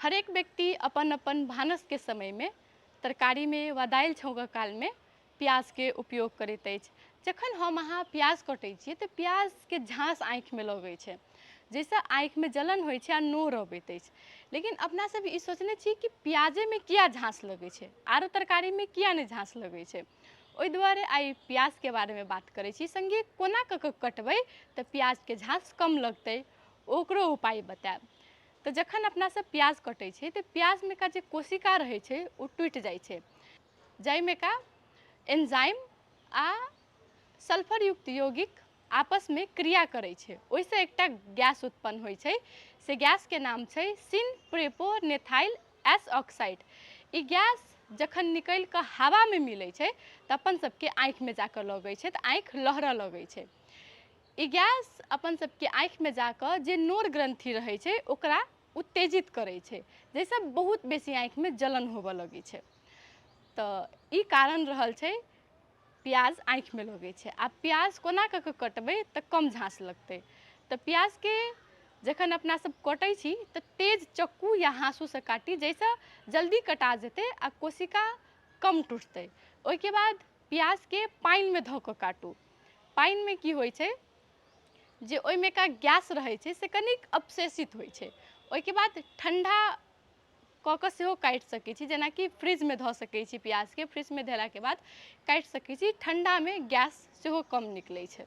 हरेक व्यक्ति अपन अपन भानसके समयमे तरकारीमे वा दालि छौंकऽ कालमे प्याजके उपयोग करैत अछि। जखन हम अहाँ प्याज कटै छियै तऽ प्याजके झाँस आँखिमे लगै छै, जाहिसँ आँखिमे जलन होइ छै आ नोर अबैत अछि। लेकिन अपना सब ई सोचने छी कि प्याजेमे किया झाँस लगै छै, आरो तरकारीमे किया नहि झाँस लगै छै? ओहि दुआरे आइ प्याजके बारेमे बात करै छी, सङ्गे कोना कऽ कऽ कटबै तऽ प्याजके झाँस कम लगतै, ओकरो उपाय बतायब। तऽ जखन अपना सब प्याज कटै छै तऽ प्याजमे का जे कोशिका रहै छै ओ टूटि जाइ छै, जाहिमे का एन्जाइम आ सल्फरयुक्त यौगिक आपसमे क्रिया करै छै, ओहिसँ एकटा गैस उत्पन्न होइ छै। से गैसके नाम छै सिन प्रेपोनेथाइल एस ऑक्साइड। ई गैस जखन निकलि कऽ हवामे मिलै छै तऽ अपन सबके आँखिमे जाकऽ लगै छै, तऽ आँखि लहरऽ लगै छै। ई गैस अपन सबके आँखिमे जाकऽ जे नोर ग्रन्थि रहै छै ओकरा उत्तेजित करै छै, जाहिसँ बहुत बेसी आँखिमे जलन होबऽ लगै छै। तऽ ई कारण रहल छै प्याज आँखिमे लगै छै। आ प्याज कोना कऽ कऽ कटबै तऽ कम झाँस लगतै? तऽ प्याजके जखन अपना सब कटै छी तऽ तेज चक्कू या हाँसूसँ काटी, जाहिसँ जल्दी कटा जेतै आ कोशिका कम टुटतै। ओहिके बाद प्याजके पानिमे धऽ कऽ काटू। पानिमे की होइ छै जे ओहिमे का गैस रहै छै से कनिक अवशोषित होइ छै। ओहिके बाद ठण्डा कऽ कऽ सेहो काटि सकै छी, जेनाकि फ्रिजमे धऽ सकै छी। प्याजके फ्रिजमे धेलाके बाद काटि सकै छी, ठण्डामे गैस सेहो कम निकलै छै।